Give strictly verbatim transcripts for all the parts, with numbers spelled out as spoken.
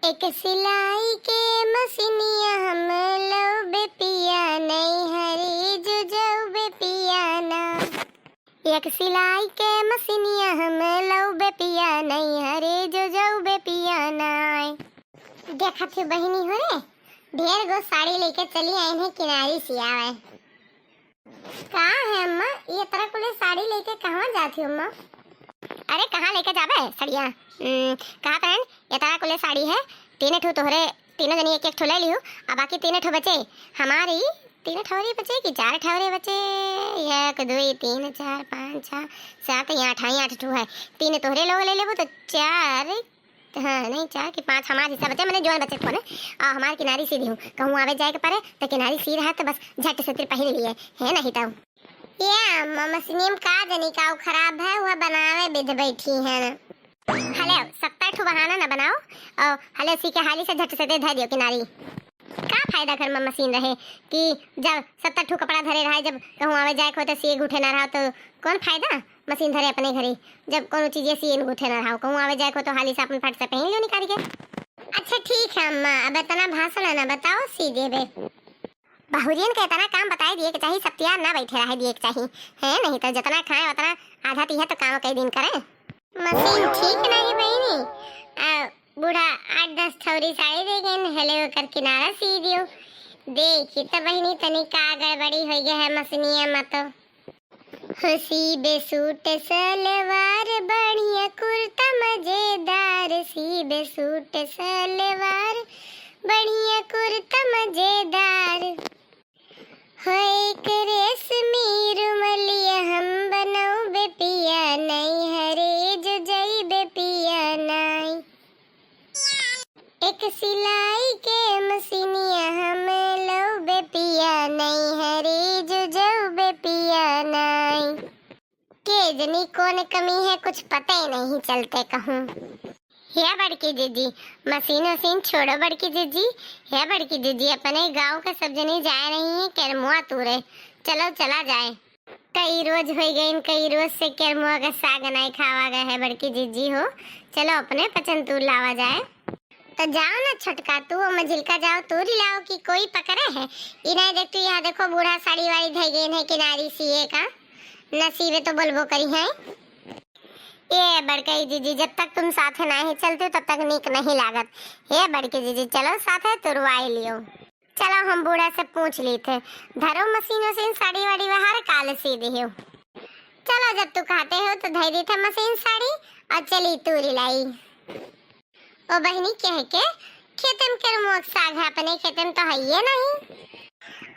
एक सिलाई के मशीनिया हम लौबे पिया, नैहरे जो जौबे पिया ना। एक सिलाई के मशीनिया हम लौबे पिया, नैहरे जो जौबे पिया ना। देखत ही बहिनी हो रे, ढेर गो साड़ी लेके चली आइन है किनारी सियावे। का है अम्मा, ये तरह कुले साड़ी लेके कहाँ जाती हो अम्मा? अरे कहाँ लेके जाबे सड़िया? हम्म, कहा तहन ये तरह कुले साड़ी है, तीन ठो तोहरे, तीनों जनी एक एक ठो ले लिहू, अब बाकी तीन ठो बचे हमारी। तीन ठौरी बचे कि चार ठौरे बचे? एक, दुई, तीन, चार, पाँच, छः, सात, यहाँ अठाई, आठ ठो है। तीन तोहरे लोग ले लेबू तो चार, हाँ, नहीं, चार कि पाँच हमार हिस्सा बचे, मने जौन बचे कोने, आ, हमार किनारी सी दिहू। कहूँ आवे जाए के परे, तो किनारी सी रहा, तो बस झट से तिर पहिर लिए, है नहीं तो। ये अम्मा, मशीनियम का जनी का खराब है, वह बनावे बिध बैठी है ना। हले, सत्तर ठो बहाना न बनाओ, और हले सी के हाली से झट से दे धर दियो किनारी। का फायदा घर में मशीन रहे कि जब सत्तर ठो कपड़ा धरे रहा, जब कहूँ आवे जाए को तो सिए गूठे ना रहा, तो कौन फायदा? मशीन धरे अपने घरे, जब कोनो चीज सिए न गूठे ना रहा, कहूँ आवे जाए को तो हाली से अपन फट से पहन लियो निकाल के। अच्छा ठीक है अम्मा, अब इतना भाषण है ना, बताओ सी देबे। बहुरियन के इतना काम बताए दिए के चाही, सब तियार ना बैठे रहे दिए के चाही, है नहीं तो जितना खाए उतना आधा तीहे तो काम कई दिन करे। मशीन ठीक नहीं बहिनी, आ, बूढ़ा आठ दस ठौरी साड़ी दे गए, हेले ओकर किनारा सी दियो। देखी तो बहिनी तनी का गड़बड़ी हो गया है मशीनिया में तो। हो सीबे सूट सलवार बढ़िया कुर्ता मजेदार, सीबे सूट सलवार बढ़िया कुर्ता मजेदार। हो एक रेशमी रुमलिया हम बनौबे पिया, नैहरे जो जइबे पिया नाई। एक सिलाई के मशीनिया हम लौबे पिया, नैहरे जो जौबे पिया नाई। के जनी कौन कमी है, कुछ पता ही नहीं चलते कहूँ। हे बड़की जीजी, मशीन वशीन छोड़ो बड़की जीजी। हे बड़की जीजी, अपने गाँव के सब जनी जाए रही हैं केरमुआ तूरे, चलो चला जाए। कई रोज हो गइन, कई रोज से केरमुआ के साग नहीं खावा गए है बड़की जीजी हो, चलो अपने पचन तूर लावा जाए। तो जाओ ना छोटका, तू और मझिलका जाओ, तूरी लाओ कि कोई पकड़े है? ई नहीं देख तू, यहाँ देखो बूढ़ा साड़ी वाड़ी धई गइन है किनारी सिए का, नसीबे तो बोलबो करी है। ए बड़कई जीजी, जब तक तुम साथे नहीं चलते तब तक नीक नहीं लागत। हे बड़की जीजी, चलो साथे तुरवाई लियो। चलो हम बूढ़ा से पूछ ली थे, धरो मशीन वशीन साड़ी वाड़ी बाहर काल सी दियो। चलो जब तू कहते हो तो धई दी थे मशीन साड़ी और चली तूरी लाई। ओ बहिनी, कह के खेतन के मोक साग है, अपने खेतन तो है ये नहीं।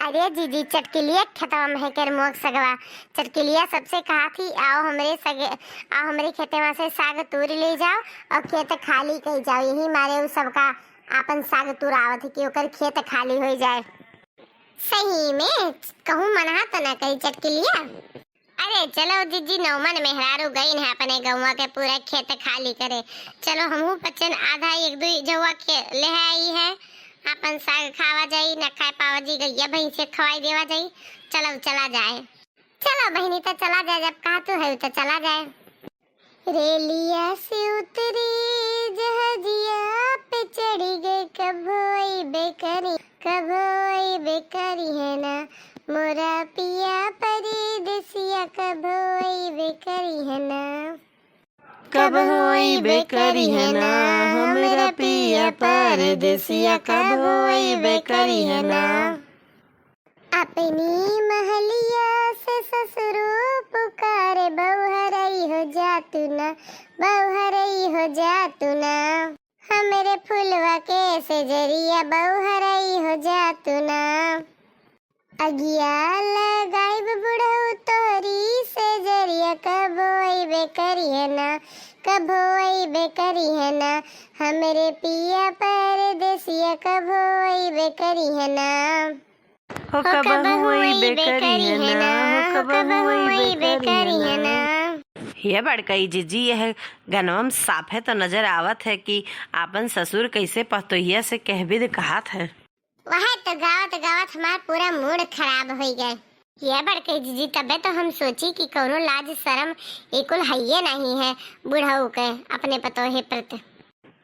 अरे जीजी, चटकिलिया खेतवा में है केरमुआ के सगवा। चटकिलिया सबसे कहा थी, "आओ हमरे सगे, आओ हमरे खेतवा से साग तूर ले जाओ और खेत खाली कई जाओ।" यही मारे उ सबका आपन साग तुरावत है कि ओकर खेत खाली हो जाए। सही में कहूँ मना तो ना करी चटकिलिया। अरे चलो जीजी, नौमन मेहरारू गइन है अपने गौवा के पूरा खेत खाली करे। चलो हमहू पचन आधा एक दुई जौवा के ले आई है, अपन साग खावा जाई, ना खाए पावा जी, गैया भैंसे खवाई देवा जाई। चलो चला जाए। चलो बहिनी, तो चला जाए, जब कहा तू है तो चला जाए। रेलिया से उतरी जहाजिया पे चढ़ी गए, कब होई बेकरी, कब होई बेकरी है ना, मोरा पिया परदेसिया, कब होई बेकरी है ना। कब होई बेकरी है ना, हमरा पिया परदेसिया, कब होई बेकरी है ना। अपनी महलिया से ससुरो पुकारे, बहुहरई हो जा तू ना, बहुहरई हो जा तू ना। हमरे फुलवा के सेजरिया, बहुहरई हो जा तू ना। अगिया लगाइब बुढ़ऊ तोहरी सेजरिया, कबो अइबे करिहे ना, कबो अइबे करिहे ना। हमरे पिया परदेसिया, कबो अइबे करिहे ना। हो कबहू अइबे करिहे ना, हो कबहू अइबे करिहे ना। हे बड़कई जीजी, यह गनवा में साफे तो नजर आवत है कि आपन ससुर कैसे पतोहिया से कहबिद कहात है। वह तो गावत गावत हमार पूरा मूड खराब होइ गए। ये बड़कई जीजी, तबे तो हम सोची कि कौनो लाज शरम एकुल हइये नहीं है बुढ़ऊ के अपने पतोहे प्रति।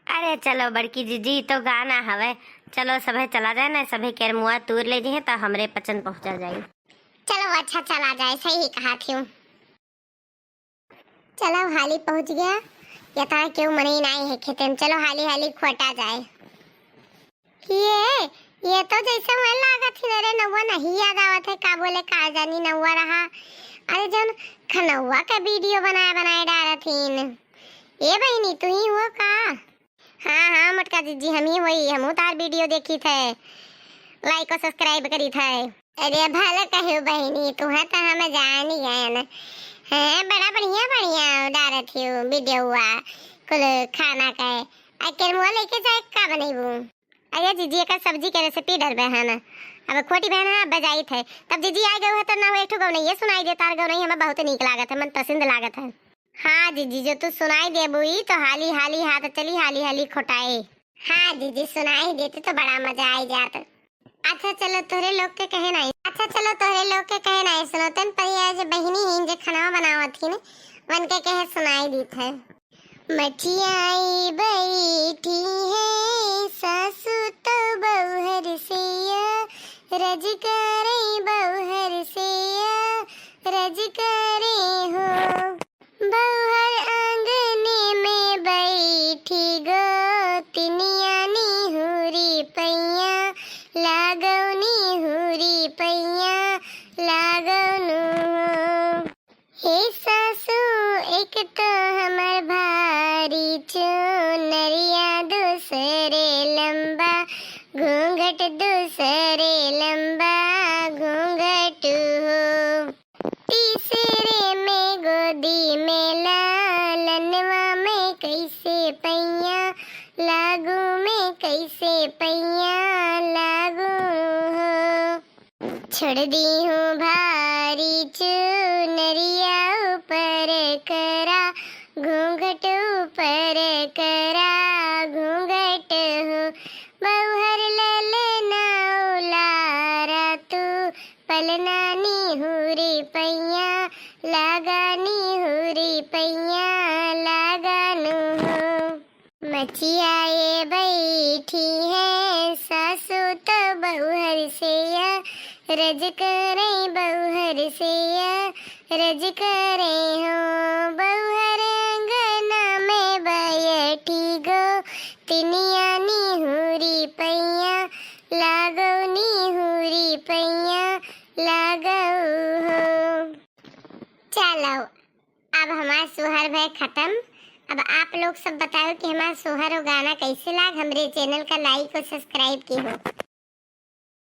अरे चलो बड़की जीजी, ई तो गाना हवे, चलो सभे चला जाए ना, सभे केरमुआ तूर ले जइहें तो हमरे पचन पहुँचा जाई। चलो अच्छा चला जाए, सही कहा थिउ। चलो हाली पहुँच गया, या तो केहू मनई नाई है खेते में, चलो हाली हाली खोटा जाए। ये, ये तो जैसे वह लागत ही रे नौवा नहीं याद आवत है, का बोले का जानी नौवा रहा। अरे जौन खनौवा का वीडियो बनाए बनाए डारत हीन। ए बहिनी, तू ही हो का? हाँ, हाँ, मोटका जीजी, हम ही होई, हमहू तार वीडियो देखी थे, like और subscribe करी थे। अरे भले कहो बहिनी, तुहे तो हम जानी गए न। हैं, बड़ा बढ़िया, बढ़िया डारत हियो वीडियोवा, कुल खाना के। आ केरमुआ लेके जाए का बनैबू? अरे जीजी, एकर सब्जी के recipe डरबे है ना, अब खोटी बहन है, अब जाइत है। तब जीजी आ गए है तो ना हो, एक ठो गौनैया सुनाई दे, तार गौनई हमें बहुत नीक लागत है, मन पसंद लागत है। हाँ जीजी, जो तू सुनाई देबू ई तो हाली हाली हाथ चली, हाली हाली खोटाए। हाँ जीजी, सुनाई देती तो बड़ा मजा आई जात। अच्छा चलो तोहरे लोग के कहे नाई, अच्छा चलो तोहरे लोग के कहे नाई सुनो तन, पर ये जे बहिनी हीन जे खनवा बनावत हीन, वन के कहे सुनाई दीत है। मचियाई बैठी है सासू तो बउहर से या, रज करे बउहर से या, रज करे हो। बउहर आंगने में बैठी गोतिनिया निहुरी पैया लागौ, निहुरी पैया लागौ नु हो। हे सासू, एक तो हमर भारी चुनरिया, दूसरे लंबा घूंघट, दूसरे लंबा घूंघट हो। तीसरे में गोदी में लालनवा में कैसे पैया लागू, में कैसे पैया लागू हो। छोड़ दी हूँ भारी चुनरिया ऊपर करा, घूंघट ऊपर करा, घूंघट हो। बउहर ललना उलारा तू, पलना निहुरी पैया लागा, निहुरी पैया लागा नु हो। मचियाए बैठी है सासू तो बउहर से या, रज करे बउहर से या, रज करे हो। बउहर अंगना में बैठी गोतिनिया निहुरी पैया लागौ, निहुरी पैया लागौ हो। चलो, अब हमार सोहर भय खत्म। अब आप लोग सब बताओ कि हमार सोहर और गाना कैसे लाग। हमरे channel का like और subscribe की हो।